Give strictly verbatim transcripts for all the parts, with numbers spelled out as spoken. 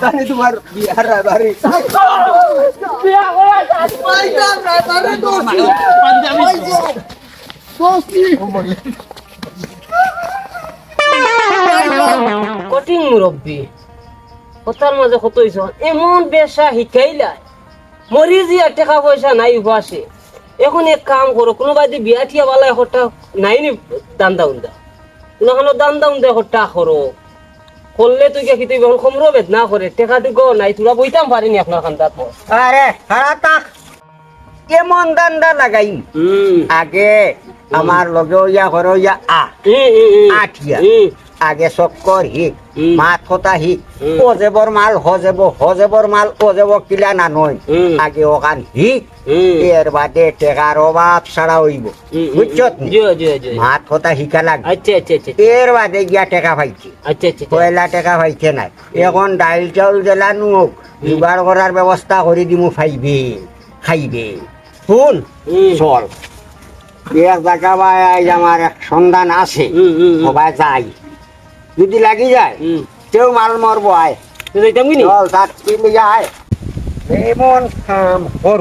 তাহলে তোমার বিয়ার রায়বারি। কঠিন মুরব্বি, কথার মাঝে কত অইছে, এমন বেশা হিকাইলায়, মরি যিয়া টেকা পয়সা নাই উপাসে। এখন এক কাম করো, কুনুবায়দি বিয়া টিয়া বালা একটা নাই নি দান্দা উন্দা, কুনুখানো দান্দা উন্দা একটা করো, করলে তো গিয়া কিতা অইবো, এখন কমরো বেদনা করে, টেকা টুকাও নাই, তোরা বইতাম পারিনি আপনার খান্দাত। আরে, খাড়া থাক। এমন দান্দা লাগাইম। হুম। আগে হুম। আমার লগে অইয়া করো ইয়া আ। হুম, হুম, হুম। আটিয়া। হুম। আগে চক্কর হিক, হুম। মাত কথা হিক। হুম। অজেবর মাল হজেব, হজেবর মাল অজেব কিলা না নয়। হুম। আগে অখান হিক। হুম। এর বাদে টেকার অভাব ছাড়া অইবো। হুম, হুম, বুঝছত নি? জি, জি, জি। মাত কথা হিকা লাগে। আচ্ছা, আচ্ছা, আচ্ছা, আচ্ছা। এর বাদে গিয়া টেকা পাইছে। আচ্ছা, আচ্ছা, আচ্ছা। পয়লা টেকা পাইছে না। হুম। এখন ডাইল চাউল যেলানু হোক, হুম। জোগাড় করার ব্যবস্থা করি দিমু, পাইবে। খাইবে। হুন, হুম। চল। এক জাগা বায় আইজ আমার এক সন্ধান আছে। হুম, হুম, হুম। হবায় যাই। যদি লাগি যায়, হুম। তেউ মাল মরবো আয়। তো যাইতাম কি নি? চল, তার কি লইয়া আয়। এমন কাম কর।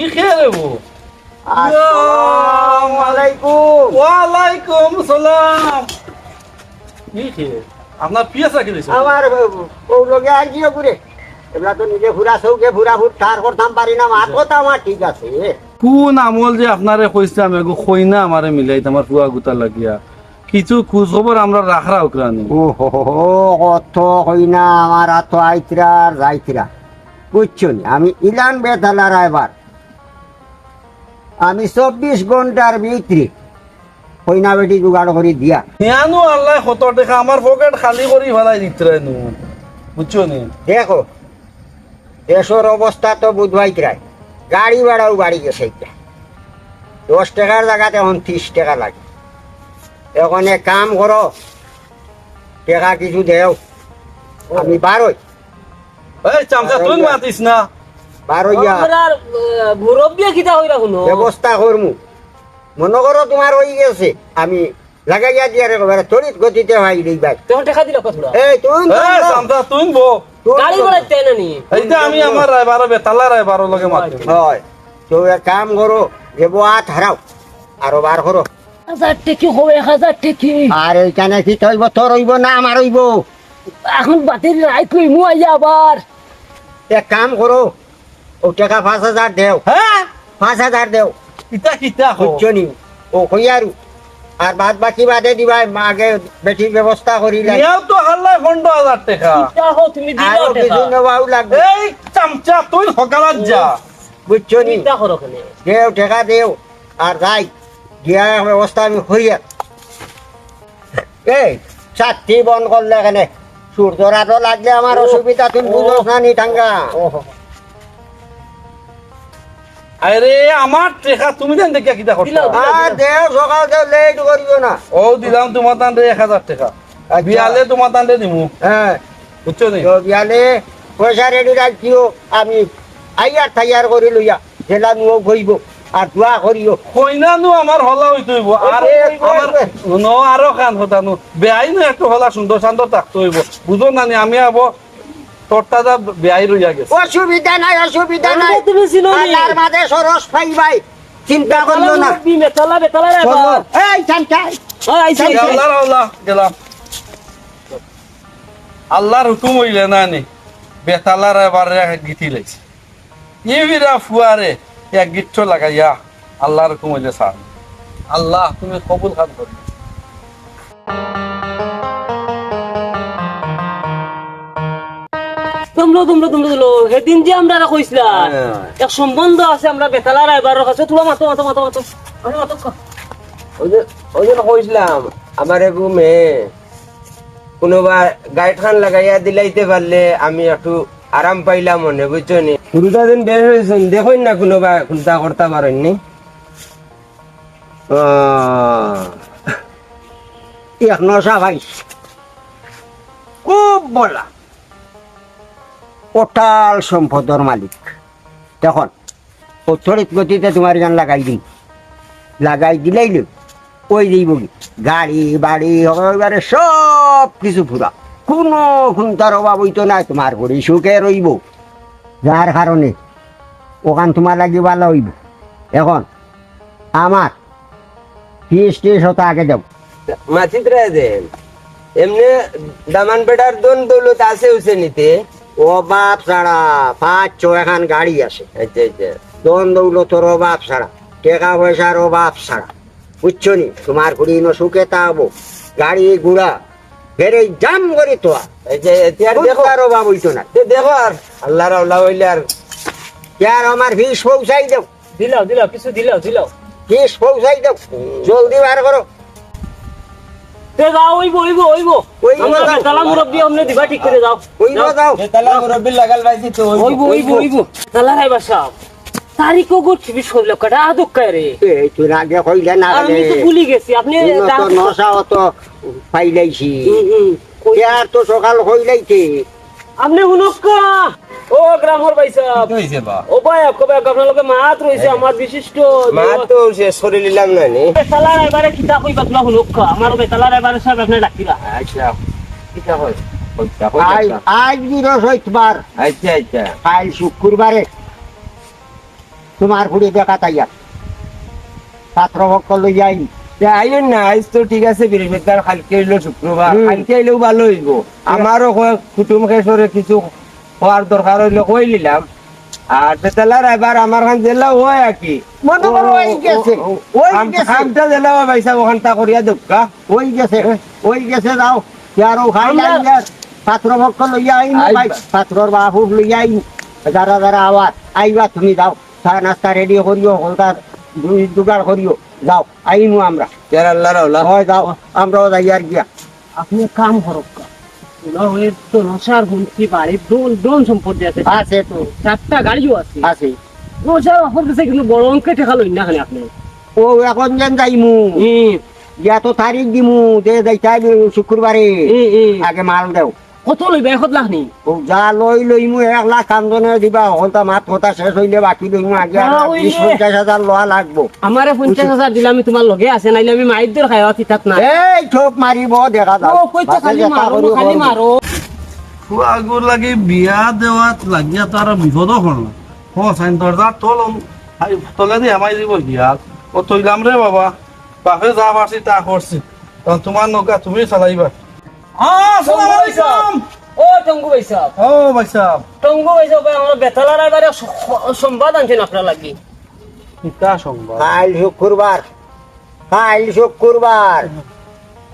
ই কে রে বো? আসসালামু আলাইকুম। ওয়ালাইকুম সালাম। ই কে? আপনার পিয়াস রাখি দিছে? আমার বউ লগে আর কি করে? এগুলা তো নিজে ফুরা চৌকে ফুরা ফুট ঠার করতাম পারি না, মাত কথা আমার ঠিক আছে। কোন আমল যে আপনারে কইছিলাম, এগু কইনা আমারে মিলাইতে আমার ফুয়া গুতা লাগিয়া। কিছু খোঁজ খবর আমরা রাখরা উকরানি। ও হো হো হো, কত কইনা আমার আতো আইতরা আর যাইতরা। বুঝছো নি? আমি ইলান বেতালা রায়বার। আমি চব্বিশ ঘন্টার ভিতরে কইনা বেটি জোগাড় করি দিয়া। নিয়ানু আল্লাহ কত টেকা, আমার পকেট খালি করি ফালাই দিতরায় নু। বুঝছো নি? দেখো, দেশর অবস্থা তো বুঝবাইতরায়, গাড়ি ভাড়াও বাড়ি গেছে ইটা। দশ টেকার জাগাত এখন ত্রিশ টেকা লাগে। এখন এক কাম করো, টেকা কিছু দেও, আমি বারই। এই চামচা, তুই বারইয়া। মাতিস না। বারইয়া। আমরার, আহ, মুরব্বিয়ে কিতা কইরা হুনো? ব্যবস্থা করমু। মনো করো তোমার অই গেছে, আমি লাগাইয়া দিয়া রে বাবা, তড়িৎ গতিতে ভাই দেই ভাই। তখন টেকা দিলা কত? এই, তুই এই, বল। চামচা, তুই বল। তুই গাড়ি বল। ভাড়া দেয় না নি? এই যে আমি আমার রায়বারো, বেতালা রায়বারো লগে মাতি। হয়। তো এক কাম করো, যে বউ আত হারাও, আরো বার করো। হাজার টেকি হো, এক হাজার টেকি। আর এইখানে কি তৈব, তোর অইব না আমার অইব? এখন বাতিল রাইত লইমু আইয়া আবার। এক কাম করো, ও টেকা পাঁচ হাজার দেও। হ্যাঁ? পাঁচ হাজার দেও। ইতা কিতা কও? বুঝছো নি? ও কইয়ারু। আর বাদ বাকি বাদে দিবায়, মা আগে বেটির ব্যবস্থা করিলাই। ইয়াও তো হাল্লায় পনেরো হাজার টেকা। ইতা কও তুমি দিলাও আরো টেকা। কিছু নেওয়াও লাগবে। এই চামচা, তুই হকালাত যা। বুঝছো নি? চিন্তা করো কেনে? দেও, টেকা দেও। আর যাই, গিয়া ব্যবস্থা আমি করিয়ার। এই, ছাতি বন্ধ করলে কেনে? সূর্যর আলো লাগলে আমার ও। অসুবিধা, তুই ও। বুঝোস না নি, টাঙ্গা? ও। আরে, আমার টেকা তুমি জান দেখিয়া কিতা করছো? দিলাও, দিলাও। আর দেও, সকাল দেও, লেট করিও না। ও, দিলাম তোমার তানরে এক হাজার টেকা। আচ্ছা। বিয়ালে তোমার তানরে দিমু। হ্যাঁ। বুঝছো নি? তো বিয়ালে পয়সা রেডি রাখিও, আমি আইয়ার তৈয়ার করি লইয়া, জেলা নুও কইব, আর দোয়া করিও। কইনা নু আমার হলা অইতে অইব। আরে, আমার কইব। ন আরো কান কথা নু। বেয়াই নু একটু হলা সুন্দর সান্দর থাকতে অইব। বুঝো না নি, আমি আবো তোরটা যা বেয়াই রইয়া গেছে। অসুবিধা নাই, অসুবিধা নাই। তুমি চিনো নি? আল্লাহর মাঝে সরস পাইবাই। চিন্তা করলো না। মুরব্বি, বেতালা, বেতালা রে চলো। বাবা। এই, চামচা। ওই, আইছে, আইছে। আল্লাহ, আল্লাহ, গেলাম। আল্লাহর হুকুম অইলে না নি, বেতালার এবার এক গিটি লাইছে। ইবিরা ফুয়ারে এক গিট্টো লাগাইয়া আল্লাহর হুকুম অইলে সার। আল্লাহ, তুমি কবুল খান করো। তুমলো, তুমলো, তুমলো, তুমলো। সেদিন যে আমরা কইছিলাম, হ্যাঁ। এক সম্বন্ধ আছে আমরা বেতালার এবার কাছে। তুমরা মাতো, মাতো, মাতো, মাতো। মাতো, মাতো। ওই যে, ওই যে কইছিলাম, আমার এগু মেয়ে কোনোবা গাইড খান লাগাইয়া দিলাইতে পারলে আমি একটু আরাম পাইলাম মনে, বুঝছো নি? হুরুতা দিন বের হয়েছেন, দেখইন না কোনোবা কোনটা করতে পারেননি। আহ, এক নশা ভাই, খুব বলা, অটাল সম্পদর মালিক। তখন ও তড়িৎ গতিতে তোমার গান লাগাই দিই, লাগাই দিলেই লো, ওই দিই বলি, গাড়ি, বাড়ি, একেবারে সব কিছু পুরা। কুনু কুন্তার অভাব অইতো নায়, তুমার ফুড়ি সুখে রইবো, যার কারণে অখান তুমার লাগি ভালা অইবো। এখন আমার ফিস টিস অতা আগে দেও। মাসিত রায় দেন, এমনে দামান বেটার ধন দৌলত আছে উসে নিতে। অভাব ছাড়া, পাঁচ ছয়খান গাড়ি আছে। আচ্ছা, আচ্ছা। ধন দৌলতর অভাব ছাড়া, টেকা পয়সার অভাব ছাড়া, বুঝছো নি? তুমার ফুড়ি ইনো সুখে থাকবো, গাড়ি ঘুড়া বেড়ে জাম করি তো আর। এই যে, এতে আর দেখো। কুন্তার অভাব অইতো না। এ দেখো আর, আল্লাহর আওলা অইলে আর। ইয়ার আমার ফিস পৌঁছাই দেও। দিলাও, দিলাও, কিছু দিলাও, দিলাও। ফিস পৌঁছাই দেও, জলদি বার করো। তে যাও, অইবো, অইবো, অইবো। অইবো, আমরা যাও। বেতালা মুরব্বি, আপনে দিবা ঠিক করি, যাও। অইবো, যাও। যাও। বেতালা মুরব্বির লাগাল পাইছি তো, অইবো। অইবো, অইবো, অইবো। বেতালা রায়বার সাব। তারিখ অগো ত্রিশ করিল, কাটা আদক কারে। এই, তুই আগে কইলে না আর আমি কেনে? তো ভুলি গেছি, আপনে ইনো তো ডাক- নশা অত পাইলাইছি। হুম, হুম। কই- ইয়ার তো সকাল কইলাইতে। আপনে হুনক্কা, ও গ্রামর ভাইসাব। কি অইছে বা? ও ভাই, আপ-, ভাই, আপনার লগে মাত রইছে, এই। আমার বিশিষ্ট মাত তো শেষ করি নিলাম না নি। বেতালা রায়বারে কিতা কইবা, তুলা হুনক্কা, আমার বেতালা রায়বারে সাব আপনে ডাকিবা। আচ্ছা, কিতা কই? কইতা, কইতা। আজ, আজ বৃহস্পতিবার। আচ্ছা, আচ্ছা। কাইল শুক্রবারে তুমার ফুড়ি দেখাত আইয়া পাত্র পক্ষ লইয়া আইন। তে আইন না, আইজ তো ঠিক আছে, বৃহস্পতিবার, কাইলকে অইলো শুক্রবার, হুম। কাইলকে আইলেও ভালা অইবো। হুম। আমারও কয়েক কুটুম খেশরে কিছু কওয়ার দরকার অইলে কইলিলাম। আর বেতালা রায়বার আমার খান জেলা অয় আর কি। মনো করো, ও, অই গেছে, ও, ও, অই কাম-, গেছে। কামটা জেলা অয় ভাইসাব, অখানটা করিয়া দেউক্কা। অই গেছে, হ্যাঁ। অই গেছে, যাও। ইয়ারও খাই আমরা লাইন ইয়ার, পাত্র পক্ষ লইয়া আইন, আই- ভাই, পাত্রর বাফ উফ লইয়া আইন। যারা যারা আওয়ার, আইবা তুমি, যাও। চা নাস্তা রেডি করিও, হকলতা জুগাড় করিও, যাও, আইমু আমরা। ইয়ার আল্লাহর আওলা। অয়, যাও, আমরাও যাইয়ার গিয়া। আপনে কাম করউক্কা। ওলা অয় তো নশার হুমকি বাড়ি, ডন, ডন সম্পত্তি আছে। আছে তো। চাইরটা গাড়িও আছে। আছে। নশার অপর গেছে কিন্তু বড় অঙ্কে টেকা লইন না কেনে আপনে? ও, এখন যেন যাইমু। হুম। গিয়া তো তারিখ দিমু, যে যাইতায় শুক্রবারে। হুম, হুম। আগে মাল দেও। কত লইবা, এক লাখ নি? ও, যা লই লইমু, এক লাখ কান্দনে দিবা, হকলতা মাত কথা শেষ অইলে বাকি লইমু, আগে আর হ্যাঁ, বিশ অইলে। পঞ্চাশ হাজার লওয়া লাগবো। আমারে পঞ্চাশ হাজার দিলে আমি তুমার লগে আছে, নাইলে আমি মাইর দর খাইয়া কিতাত না। এই চোখ মারিব, দেখা যাও। ও, কইতে বাপে খালি যেটা মারো, করি খালি করবো। মারো। ফুয়াগুর লাগি বিয়া দেওয়াত লাগিয়া তো আর বিপদ অইল না। ও, সাইন দরজা তল, আই, তলে দি আমাই দিব গিয়া। ও, তইলাম রে বাবা, বাপে যা পারছি তা করছি। তখন তুমার নৌকা তুমি চালাইবা। আসসালামু আলাইকুম। ও টঙ্গু ভাইসাব। ও ভাইসাব। টঙ্গু ভাইসাব, ভাই, আমার বেতালা রায়বারে স-, স-, সংবাদ আনছইন আপনার লাগি। কিতা সংবাদ? কাইল শুক্রবার, কাইল শুক্রবার।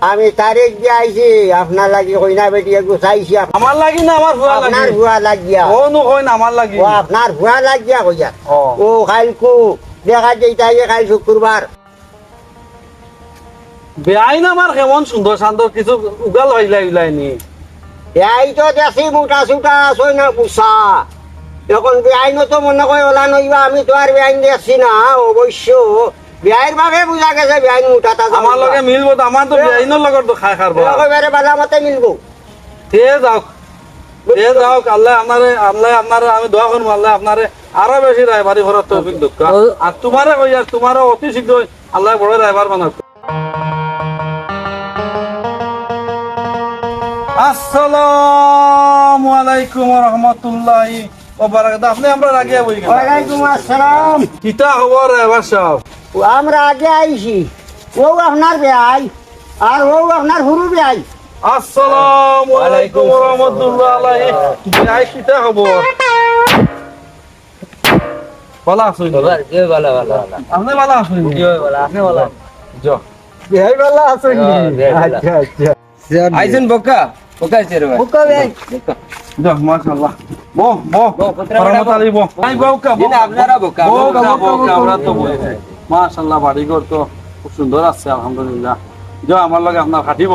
আমি তারিখ দিয়া আইছি, আপনার লাগি কইনা বেটি এগু চাইছি আপ-, আমার লাগি না, আমার ফুয়া লাগি? আপনার ফুয়া লাগিয়া। ও নু কইন আমার লাগি। ও আপনার ফুয়া লাগিয়া কইয়া। ও। ও কাইলকু দেখা যাইতায় কাইল শুক্রবার। বেআইন আমার কেমন সুন্দর শান্ত, কিছু উগাল হইলাই উলাই নি। বেআইন তো দেখছি মোটা সুটা আছে না পুষা। এখন বেআইন তো মনে কয় ওলা নইবা, আমি তো আর বেআইন দেখছি না, অবশ্য বেআইর ভাবে বুঝা গেছে বেআইন মোটা তাজা আমার লগে মিলবো তো, আমার তো এ- বেআইনর লগে তো খায় খারবো। একেবারে বালা মতে মিলবো। তে যাউক, তে যাউক, আল্লাহ আপনারে, আল্লাহ আপনারে, আমি দোয়া করমু, আল্লাহ আপনারে আরো বেশি রায়বারি করার তৌফিক দেউক্কা। ও- আর তুমারে কই, আর তুমারে অতি শীঘ্রই আল্লাহ বড় রায়বার বানাউক। আসসালামু আলাইকুম ওয়া রাহমাতুল্লাহি ওয়া বারাকাতুহু। আপনে আমরার আগে বই গেলা। ওয়ালাইকুম আসসালাম। কিতা খবর রায়বার সাব? আমরা আগে আইছি। ও আপনার বেআই, আর ও আপনার হুরু বেআই। আসসালামু আলাইকুম ওয়া রাহমাতুল্লাহি। বেআই, কিতা খবর? ভালা আছইন? বাবা, জি, ভালা, ভালা, ভালা। আপনে ভালা আছইন? জি, ভালা, আপনে ভালা? জি। বেআই ভালা আছইন? জি, ভালা। আচ্ছা, আচ্ছা। আইছইন বক্কা? বক্কা আইছে রে ভাই। বক্কা ভাই। বক্কা। যাক, মাশাআল্লাহ। বও, বও। বও, পুত্র হরমত বেটা, আলী, বও। বও। এই বক্কা, জি না, বও। আপনারা বক্কা, বও, বক্কা, বও, বক্কা, বও, বও। আমরা তো বই। মাশাআল্লাহ, বাড়ি ঘর তো খুব সুন্দর আছে, আলহামদুলিল্লাহ। যাও, আমার লগে আপনার খাটিব।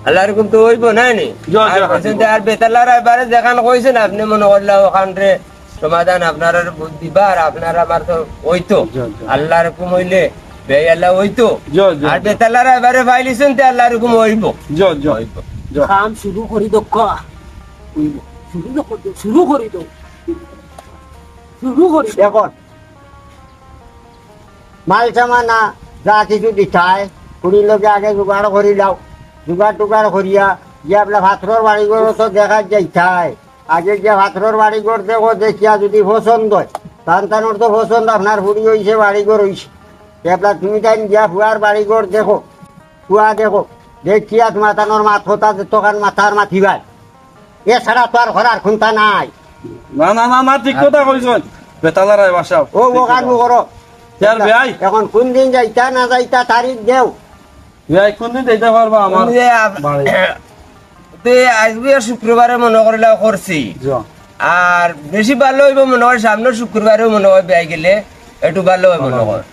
আল্লাহর হুকুম তো অইবো, না নি? যাও, আর যাও, কইছেন খাটিব। যে আর বেতালার এবারে যেখান কইছেন, আপনি মনে করলে ওখান রে সমাধান আপনারার বুদ্ধি বার, আপনার আমার তো অইতো। জি, জি। আল্লাহর হুকুম অইলে বেআই আল্লাহ অইতো। জি, জি, আর জি। বেতালারা এবারে পাইলিছইন, তে আল্লাহর হুকুম অইবো। জি, জি। অইবো। জি। কাম শুরু করি দেউক্কা। অইবো। শুরু তো করি দেও, শুরু করি দেও। শুরু করি দেও। এখন মাল সামানা যা কিছু দিতায়, ফুড়ির লগে আগে জোগাড় করি লাও। জোগাড় টোগাড় করিয়া গিয়া বলা পাত্রর বাড়িঘর তো দেখা যাইতায়। আগে গিয়া পাত্রর বাড়িঘর দেখো, দেখিয়া যদি পছন্দ অয়, তান তানর তো পছন্দ, আপনার ফুড়ি অইছে, বাড়িঘর অইছে। এবলা তুমি তাইন গিয়া ফুয়ার বাড়িঘর দেখো, ফুয়া দেখো, দেখিয়া তুমার তানর মাত কথা যে তখন মাথার মাতিবায়। এছাড়া তো আর করার কুন্তা নাই। না, না, না, না, ঠিক কথা কইছইন। বেতালা রায় বাসা। ও, ও কাম করো। ইয়ার ভাই। এখন কুন দিন যাইতা না যাইতা তারিখ দেও। ভাই, কুন দিন যাইতা পারবা আমার বাড়ি? তে আইজকে শুক্রবারে মনো করিলা করছি। জি। আর বেশি ভালা অইবো মনো অয় সামনর শুক্রবারেও মনো অয় বিয়াই গেলে একটু ভালা অয় মনো অয়।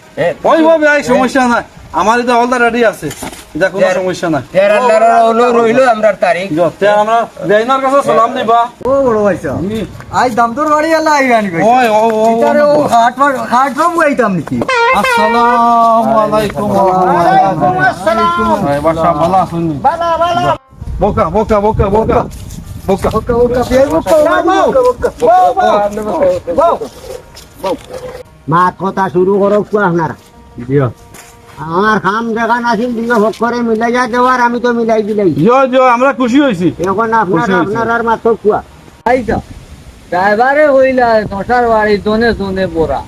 অইবো বিয়াই, সমস্যা নাই। আমার ইটা already ready আছে, ইটা কুনু সমস্যা নাই। তে আল্লাহর অনো রইলো আমরার তারিখ। জি, তে আমরা বিয়াইনর কাছে সালাম দিবা। ও বড় ভাই সাব। জি। আইজ দামদর বাড়ি আলা আইরানি ভাই। ওই, ও, ও, ও, ইতারে ও হাট মার-, হাট রম গাইতাম নাকি? আসসালামু আলাইকুম ওয়া রাহমাতুল্লাহ। ওয়ালাইকুম আসসালাম। ভাই, বাসা ভালা আছইন নি? ভালা, ভালা। বউক্কা, বউক্কা, বউক্কা, বউক্কা। বউক্কা। বউক্কা, বউক্কা, বিয়াই বউক্কা, বউক্কা, বউক্কা। বউ, বউ, বউ, বউ। মাত কথা শুরু করো কুয়া আপনারা। দিও। আমার কাম যেখান আছিল, দিও হক করে মিলাইয়া দেওয়ার, আমি তো মিলাই দিলাই। দিও, দিও, আমরা খুশি অইছি। এখন আপনারা, খুশি অইছি। আপনারার মাত কুয়া। আইসা, ড্রাইভারে কইলা, নটার বাড়ি জনে জনে বড়া।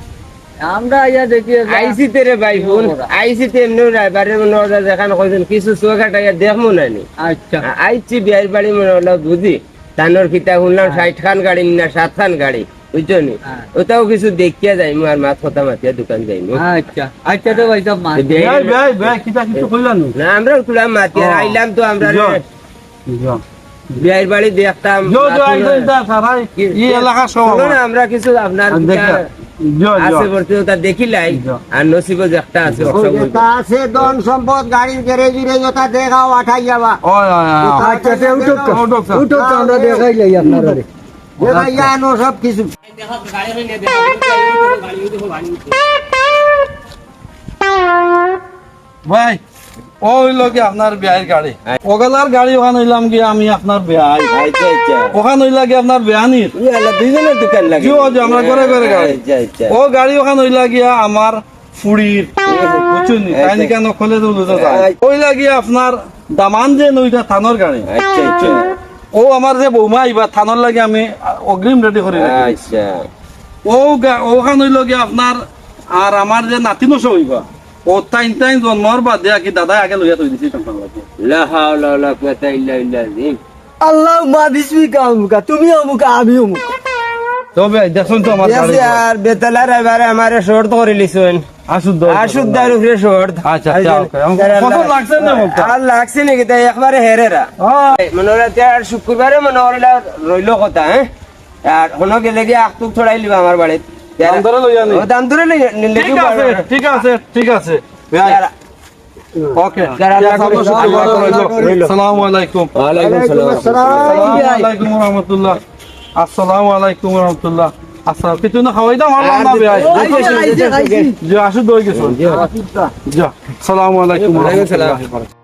আমরা আইয়া দেখি যে আইসিতে রে ভাই, হুন, বড়া। আইসিতে এমনেও ড্রাইভারে মনো অয় যেখান কইছইন, কিছু চোখ আটাইয়া দেখমু না নি। আচ্ছা। আ-, আইছি বিয়াইর বাড়ি মনো অইলো বুঝি। তানর কিতা হুনলাম, হ্যাঁ। ষাইট খান গাড়ি না সাত খান গাড়ি, বুঝছো নি? হ্যাঁ। ওটাও কিছু দেখিয়া যাইমু আর মাত কথা মাতিয়া দোকান যাইমু। আচ্ছা, আচ্ছা, তো ভাই সাব, মাত। দে-, ভাই, ভাই, ভাই, কিতা কিছু কইলা নি? না, আমরা উঠলাম মাতিয়া, ও। আইলাম তো আমরা জি। রে। জি। বিয়াইর বাড়ি দেখতাম, জি, জি, বাথরুম আইলাম, যা, সারাই, কি, ই এলাকা সব শোনো আমার। না, আমরা কিছু আপনার আমি দেখলাম। কিতা জি, জি। আছে বলতে ওটা দেখিলাই, জি। আর নসিবও যে একটা আছে, ও, অসংখ্য। এটা আছে, ধন সম্পদ, গাড়ির গ্যারেজ উরেজ, ওটা দেখাও, আঠাই যাবা। ওই, ওই, ওই, ওই। আচ্ছা, আচ্ছা, উঠুক তো। উঠুক তো। উঠুক তো, আমরা দেখাইলাই আপনারারে। দেখাইয়া আনো সব কিছু। ভাই, ও অইলো গিয়া আপনার বিয়াইর গাড়ি। আচ্ছা। ওগালার গাড়ি ওখান অইলাম গিয়া আমি আপনার বিয়াই। আচ্ছা, আচ্ছা। ওখান অইলা গিয়া আপনার বিয়ানির। ইয়া আল্লাহ, দুইজনের দোকান লাগে। জি, ও যে আমরা ঘরে ঘরে গাড়ি। আচ্ছা, আচ্ছা। ও গাড়ি ওখান অইলা গিয়া আমার ফুড়ির। বুঝছইন নি? আচ্ছা। তাই নিকা নকলে তো বুঝা যায়। আচ্ছা। অইলা গিয়া আপনার দামান যে নইটা থানর গাড়ি। আচ্ছা, আচ্ছা। ও আমার যে বৌমা আইবা থানর লাগি আমি অগ্রিম রেডি করি রাখি। আচ্ছা। ও গা-, ওখান অইলো গিয়া আপনার আর আমার যে নাতিন অইবা। ও তাইন তাইন জন্মর বাদে আর কি দাদায় আগে লইয়া থই দিছে সন্তান লাগে। লা হাওলা ওয়ালা কুওয়াতা ইল্লা বিল্লাহ। আল্লাহুম্মা বিসমিকা অমুকা, তুমি অমুকা, আমি অমুকা। তবে দেখছইন তো আমার গাড়ি। আর বেতালার এবারে আমারে শর্ট করি লিছইন। আসুদ দই। আসুদ দইর উপরে শর্ট। আচ্ছা, আচ্ছা, ওকে। আমার লাগছে না বলতো? আর লাগছে নাকি? তাই একবারে হেরেরা। হ্যাঁ। মনে অইলো তে আর শুক্রবারে মনে অইলো রইলো কথা, হ্যাঁ? আর হনো গেলে গিয়া আখতুক ছড়াই লিবা আমার বাড়িত। দাম ধরে লইয়া নি। ও, দাম ধরে লইয়া নি, ঠিক আছে, ঠিক আছে, ঠিক আছে। ভাই। ওকে। যারা আল্লাহ কবুল করুক। আসসালামু আলাইকুম। ওয়ালাইকুম আসসালাম। আসসালামু আলাইকুম ওয়া রাহমাতুল্লাহ। আসসালামু আলাইকুম ওয়া রাহমাতুল্লাহ। আসসালাম। কিছু না খাওয়াই দাও, আমার আর লম্বা ভাই। আইছে, আইছে, আইছে। জি, আসুদ দই গেছে। জি। জি, আসসালামু আলাইকুম ওয়া রাহমাতুল্লাহ। ওয়ালাইকুম আসসালাম।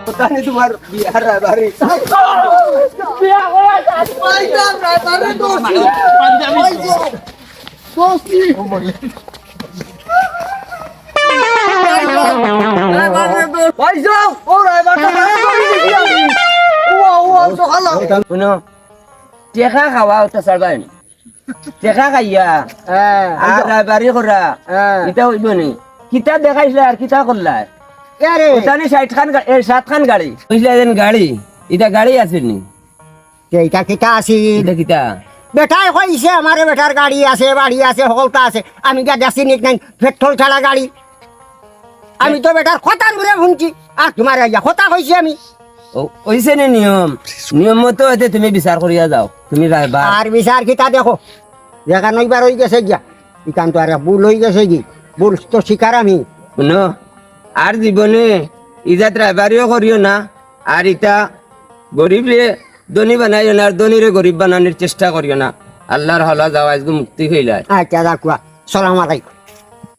কোথায় তোমার বিয়ার রাবারি? বিয়া করা যায়। ভাই সাব, রাবারি দোস্তি। ভাই সাব, দোস্তি। ভাই সাব, ও রাবারি দোস্তি। ভাই সাব, ও রাবারি দোস্তি। ও, ও, ও, তো ভালো। হুনো, টেকা খাওয়া ওটা ছাড়বায় না। টেকা খাইয়া, হ্যাঁ, আর আইজো। রাবারি করা, হ্যাঁ। ইটা অইবো নি? কিতা দেখাইছলা আর কিতা করলা? আরে। ওটা নি ষাইট খান গা-, এ, সাত খান গাড়ি। কইছলা যেন গাড়ি, ইটা গাড়ি আছিল নি? তে ইটা কিতা আছিল? ইটা কিতা? বেটায় কইছে আমারে বেটার গাড়ি আছে, বাড়ি আছে, হকলতা আছে। আমি গিয়া দেখছি নিক নাই, পেট্রোল ছাড়া গাড়ি। আমি তো বেটার কথার উপরে হুনছি, আর তুমারে আইয়া কথা কইছি আমি। ও, অইছে নি নিয়ম? নিয়ম মতো অইতে তুমি বিচার করিয়া যাও। তুমি রায়বার। আর বিচার কিতা দেখো? যেখান অইবার অই গেছে গিয়া। ইখান তো আর ভুল অই গেছে গি। ভুল তো স্বীকার আমি। হুনো, আর জীবনে ইজাত রায়বারিও করিও না। আর ইটা গরিবরে ধনী বানাইও না, আর ধনীরে গরিব বানানির চেষ্টা করিও না। আল্লাহর হাওলা যাও, আইজকু মুক্তি অইলায়। আচ্ছা, রাখুয়া। সালাম আলাইকুম।